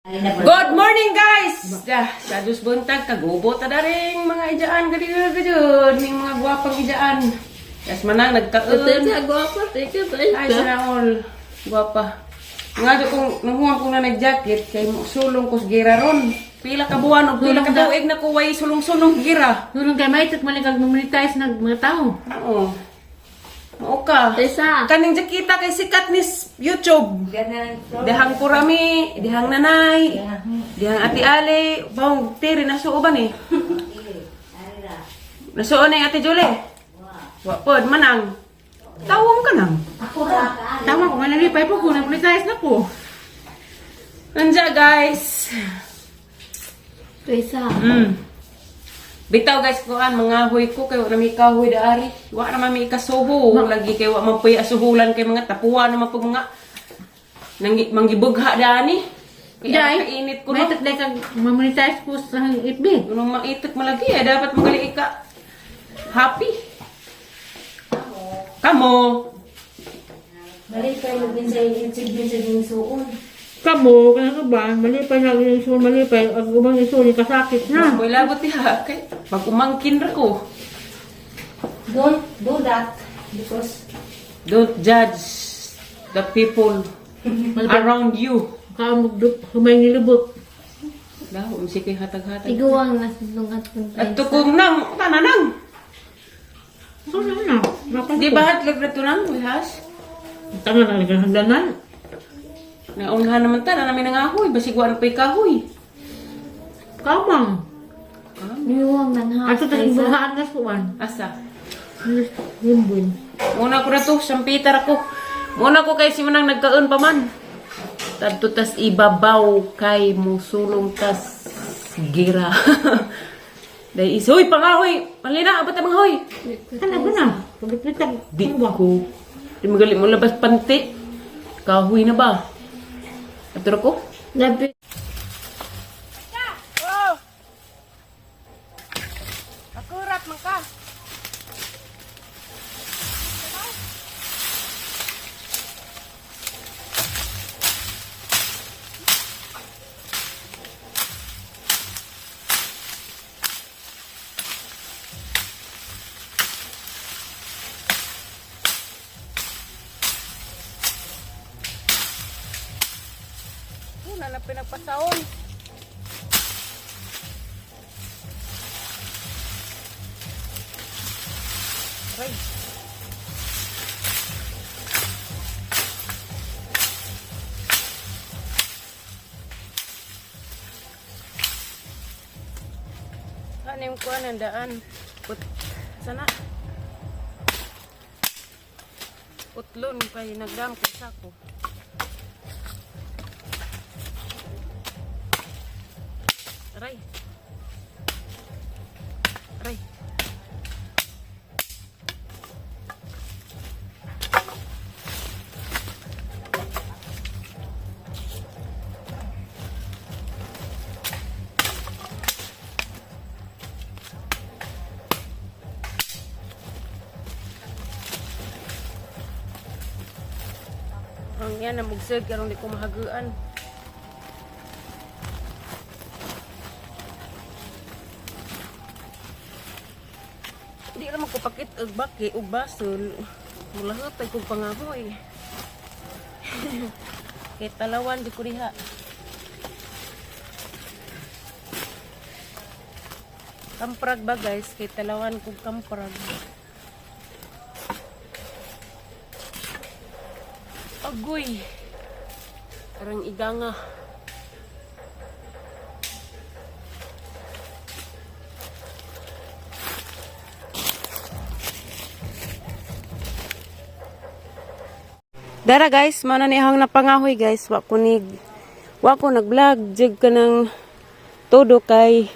Good morning, guys! Da, sa dus buntag kagubo ta daring mga ijaan gadi gajud ning mga gwapang ijaan. Yas manang nagkaon. Gwapa, teka, Ay, sana all. Gwapa. Nga do kung nahuwang ko na nag-jacket kay sulong ko sa gira ron. Pila ka buwan og pila ka tuig na ko way sulong-sulong gira. Nulong kay may malig kag monetize nag mga tao. Oo. Mao ka. Tesa. Kaning jakita kay sikat ni YouTube. Dihang kurami, dihang nanay, dihang ati Ali, bawang tiri nasuo ba ni? Nasuo na yung ate Julie. Wa pod manang. Tawong ka nang. Tama ko nga nalipay po ko nag-monetize na ko. Anja, guys. Tesa. Bitaw guys kuan mga huy ko kay wa na may kahoy daari. Wa na man may kasuho lagi kay wa man puy asuhulan kay mga tapuan naman pug mga nang manggibugha daani. Kaya Jai, kainit ko may no. tatlay kag monetize ko sa FB. Unong maitik malagi eh, dapat magali ka happy. Kamo. Malipay mo din sa YouTube din sa ginsuon. Kamo, kana ka ba? Malipay na yung sul, malipay. Ang ubang isul, kasakit na. Boy labot diha kay pag umangkin ra ko. Don't do that because Don't judge the people around you. Kamugdup, humay nilubot. Daho si kay hatag-hatag. Iguang nasulungat ng At tukong nang tananang. So na na. Napan Di ba hatlog na to nang wihas? Tanga na lang hagdanan. Naunhan naman ta na namin nangahoy basig wa na pa'y kahoy. Kamang. Niwang nang Ato tas ibuhaan na suwan. Asa? Limbon. Muna ko na to, sampitar ako. Muna ko kay si Manang nagkaon pa man. Tadto tas ibabaw kay musulong tas gira. Dahil isoy pangahoy. Palina, abot ang hoy. Kana ba na? Pagkitag. Di ko. Di magali mo labas panti. Kahoy na ba? Ato ko? Labi. Oh! Akurat man ka. Una na pinagpasaon. Aray. Ano yung kuan ang daan? Put, sana? Putlon kay nagdam kay sako. Aray. Aray. Ang yan, namugsag, karong di ko mahaguan. Di naman ko pakit og baki og basol. Mulahot ay kong pangahoy. Kay talawan di ko diha. Kamprag ba, guys? Kay talawan kong kamprag. Agoy. Parang iganga. Dara guys, mana ni ahong napangahoy, guys. Wa ko nig wa ko nag-vlog jig ka ng todo kay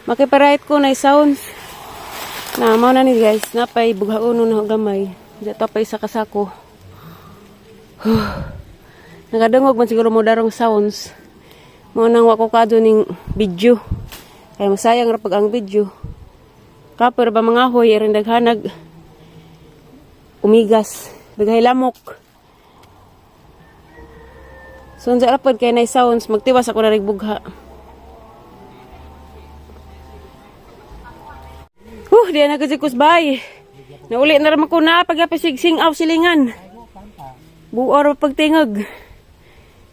makiparayt ko na sounds. Na mao na ni guys, napay bughaon na gamay. Di ta pa isa kasako. Nakadungog man siguro mo darong sounds. Mao nang wa ko kadto ning video. Kaya masayang ra pag ang video. Kaper ba mga hoy aring daghanag umigas, daghay lamok. So unsa ra pod kay nay sounds magtiwas ako na bugha. Huh, di na kasi kusbay. Nauli na raman ko na pagapasig sing aw silingan. Buo ra pagtingog.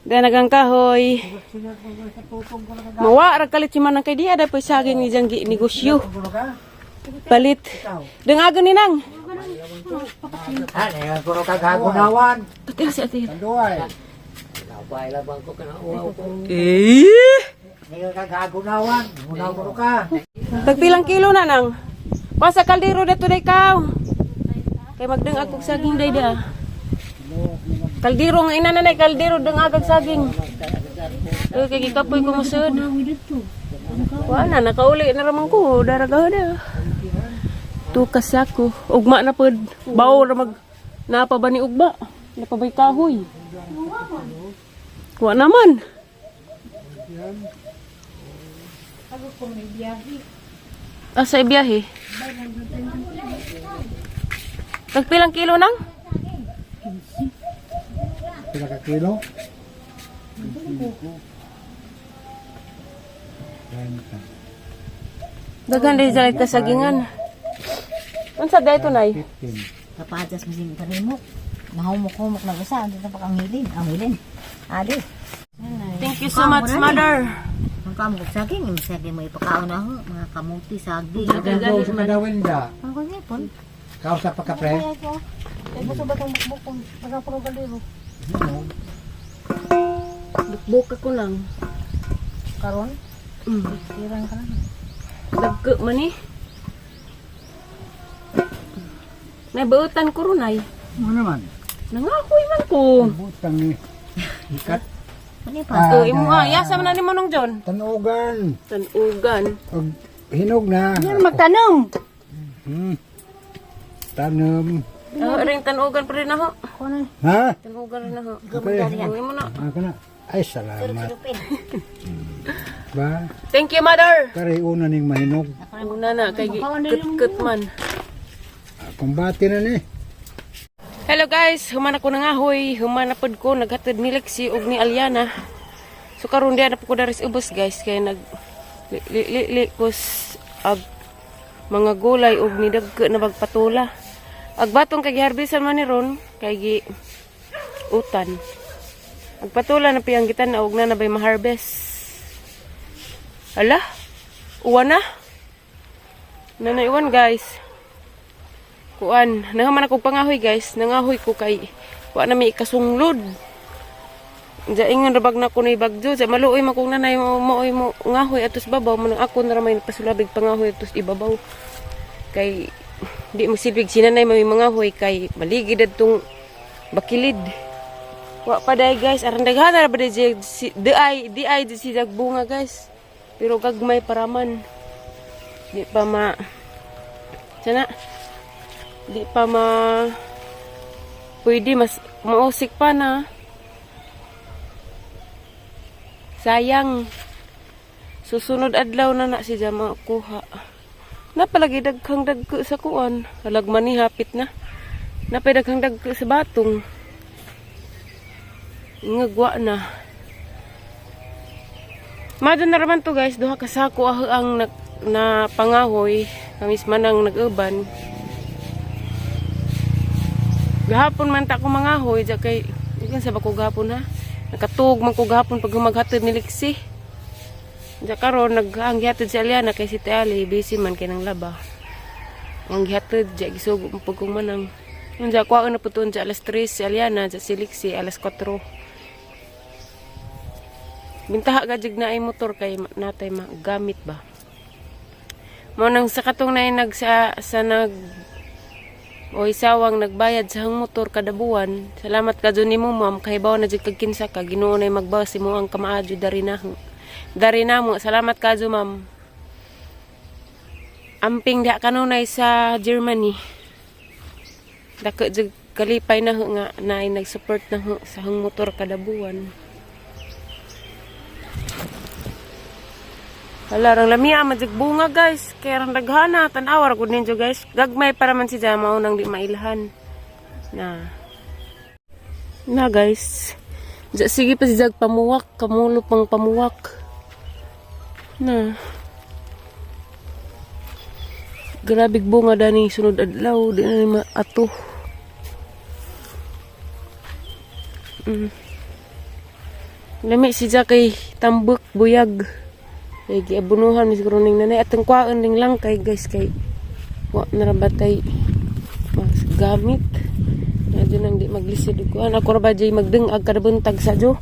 Di nagang kahoy. Mawa ra kalit si manang kay diya dapat saging ni jang gi negosyo. Palit. Dangagon ni nang. Ah, ngayon ko kagagunawan. Pati si ate. Tanduay. Eh. Ngayon kagagunawan. Gunaw ko ka. Tagpilang kilo na nang. Pasa kaldero na to kaw. Kay magdang og saging day da. Kaldero nga ina nanay kaldero dang ag saging. Eh kay gikapoy ko mosud. Wala na nakauli na raman ko daraga na. Tukas ako. Ugma na pod. Bawo ra mag napa ba ni ugma? Napa ba'y kahoy? Wa naman. Ah, sa ibiyahe. Tagpilang kilo nang? Pila ka kilo? Daghan din sa kasagingan. Unsa dai to nay? 15. Kapatas mo sin karimok. Nahumok-humok na basa. Andito pa kang hilin. Ang hilin. Ali. Thank you so much, mother. Ang kamok saging. Yung saging mo ipakaon na ho. Mga kamuti, saging. Go sa kadawinda. Ang kanyapon. Kau sa pagkapre. Ay, gusto ba itong bukbuk? Basta ko galero. Bukbuk ako lang. Karon? Mm. Tirang ka na. Dagko man eh. Nabuutan ko ron ay. Ano naman? Nangahoy man ko. Butang ni. Ikat. Ano pa? Ah, Oh, imo ha. Yasa man na nimo nung John. Tanugan. Tanugan. Og hinog na. Magtanong! Tanom. Oh, ring tanugan pa rin ako. Ha? Tanugan rin ako. Okay. Ang imo na. Ako na. Ay, salamat. Ba? Thank you, mother. Kare una ning mahinog. Una na kay kut man. Kumbate na ni. Hello guys, human ako nangahoy, human na pod ko naghatod ni Lexi ug ni Aliana. So karon diha na po ko dari sa ubos guys kay nag li, li, li, li kus ag mga gulay ug ni dagko na bagpatula. Ag batong kay giharbisan man ni ron kay gi utan. Ag patula na piyang gitan og na nabay ma-harvest. Ala, uwan na. Nanaiwan guys. Kuan, nahaman ako pangahoy guys, nangahoy ko kay wa na may ikasunglod. Diya ingon rabag na ko na ibagyo, diya maluoy man kung nanay mo maoy mo ngahoy atos babaw man ako na ramay pasulabig pangahoy atos ibabaw. Kay di mo silbig si nanay may mangahoy kay maligid adtong bakilid. Wa pa day guys, aron daghana ra ba day si di ay di ay di si bunga guys. Pero gagmay paraman. Di pa ma sana di pa ma pwede mas mausik pa na sayang susunod adlaw na na si Jama kuha napalagi daghang dagko sa kuan halagman ni hapit na napay daghang dagko sa batong ngagwa na. Mado na raman to guys, duha ka sako ah, ang na, na pangahoy kamis man ang nag-uban. Gahapon man ta ko mangahoy ja kay ikan sa bako gahapon ha. Nakatug man ko gahapon pag maghatod ni Lexi. Ja karon nag ang gihatod si Aliana kay si Tiali busy man kay nang laba. Ang gihatod ja gisugo man pud kong manang. Unja kuwaon na pud ja alas 3 si Aliana ja si Lexi alas 4. Bintaha ka jud na ay motor kay natay magamit ba. Mo nang sa katong na nag sa nag o isawang nagbayad sa hang motor kada buwan. Salamat ka dyan nimo ma'am kay bawa na jud kag kinsa ka Ginoo nay magbawas imo ang kamaadyo dari na. Dari na mo. Salamat ka dyan ma'am. Amping diha kanunay sa Germany. Dako jud kalipay na ho nga naay nag-support na ho sa hang motor kada buwan. Hala, rang lamia majig bunga guys. Kaya rang daghana, tan-awa ra gud ninyo guys. Gagmay para man si Jama unang di mailhan. Na. Na guys. Sige pa si Jag pamuwak, kamulo pang pamuwak. Na. Grabe bunga dani sunod adlaw, di na ni maato. Lami si Jag kay tambok buyag. Kay giabunuhan mi siguro ning nanay atong kwaon ning lang kay guys kay wa na ra batay mas gamit. Medyo nang di maglisid og kuan. Ako ra ba jay magdengag kada buntag sa jo.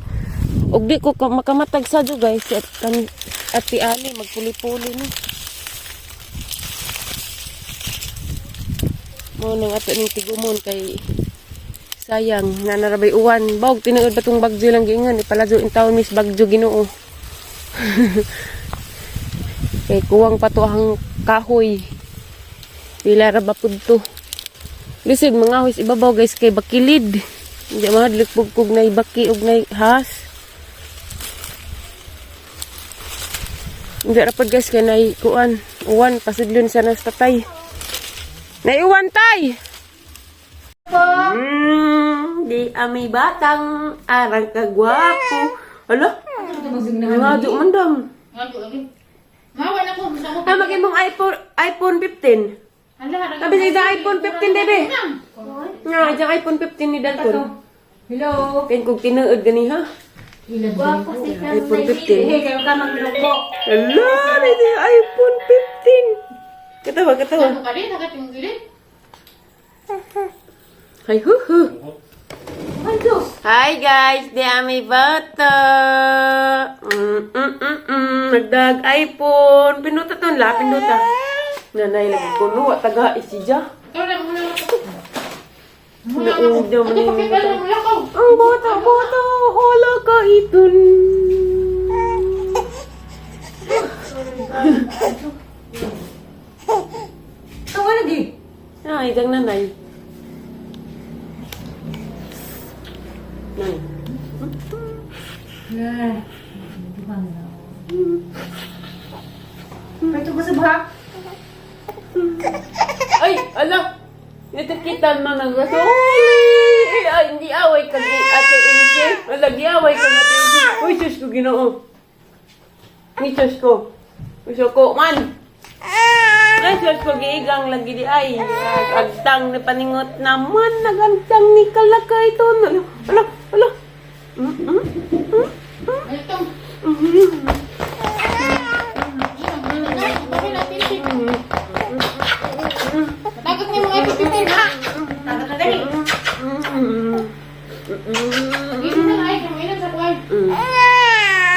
Og di ko makamatag sa jo guys at kan ati Ali magpuli-puli ni. Mo nang ato ning tigumon kay sayang na narabay uwan. Bawg tinuod ba tong bagyo lang giingon ipaladyo in taon mis bagyo Ginoo. Kay kuwang pa to ang kahoy. Pila ra ba pud to. Lisod mga hoys ibabaw guys kay bakilid. Hindi mahadlok pug kog nay baki og nay has. Hindi ra pud guys kay nay kuan uwan pasidlon sa nas tatay. Nay uwan tay. Di ami batang arang kagwapo. Hala? Nga man dam. Mawa na ko, gusto ko. Ah, magimong iPhone iPhone 15. Hala, Sabi sa isang iPhone 15, bebe. Nga, isang iPhone 15 ni Dalton. Hello. Kaya kung tinuod gani ha? Gwapo si iPhone 15. Hey, kayo ka maglukok. Hala, na yung iPhone 15. Katawa, katawa. Ano ka rin? Nakatinggilin? Hi, hu, hu. Hi guys, di ami bata. Nagdag iPhone. Pinuta to, la, pinuta. Nanay lagi ko no, taga isija. Ikaw na, muna ako. Naugdaw Ano man pa yung kayo bata. mula ko? Ang bata, bata, wala ka itun. Tawa lagi. Ay, dang nanay. Nay. Pwede ko sa buhak. Ay, ala! Natikitan man ang gasoli! Ay, ay, hindi away ka ni Ate Inche. Wala, giaway ka ni Ate Inche. Uy, Diyos ko, Ginoo. Uy, Diyos ko. Diyos ko, man! Ay, Diyos ko, giigang lagi di ay. Agtang ni paningot naman. Nagantang ni kalaka ito. Ala, ala, ala. Ito. Mm. Matagot ni mga iPhone 15 ha? Taga ka gani. Pag-isin na ay, kuminan sa kuwan.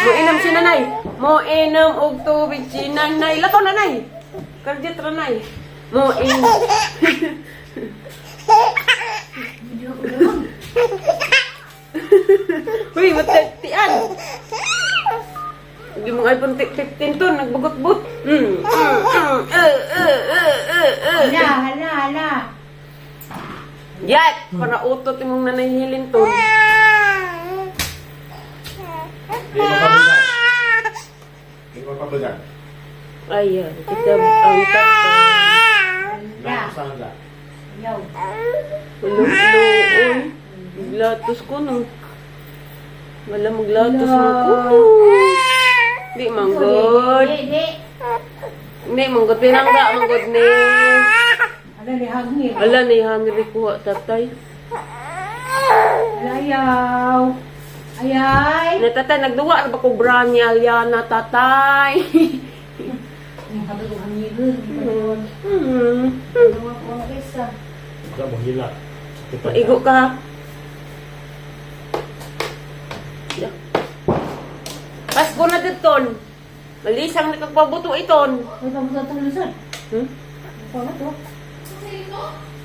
Moinom si nanay. Moinom og tubig si nanay. Lakaw nanay. Karjit ra nay. Moinom. Uy, matatian. Hindi mong iPhone 15 to, nagbugot-but. Hala, hala, hala. Yat! Para utot imong nanay hilin to. Di mapabugan. Di mapabugan. Ayan, kita ang tatay. Nakasangga. Yaw. Ulo, Maglatos ko no. Wala maglatos mo ko. Di manggod. Di, di. Hindi manggod. Pinangga manggod ni. Hala, lihangin. Wala na hungry kuha tatay. Hala, ayaw. Ayay. Na tatay nagduwa ra ba ko bra ni Aliana tatay. Ang sabi ko, hangin. Gawa ko ang isa. Wala mo hila. Maigo ka. Ya. Pasko na diton. Malisang nakagpabuto iton. Uy, pabuto itong lusod. Hmm? Pabuto.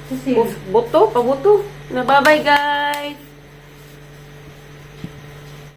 Susil. Buto, pabuto. Na bye-bye guys.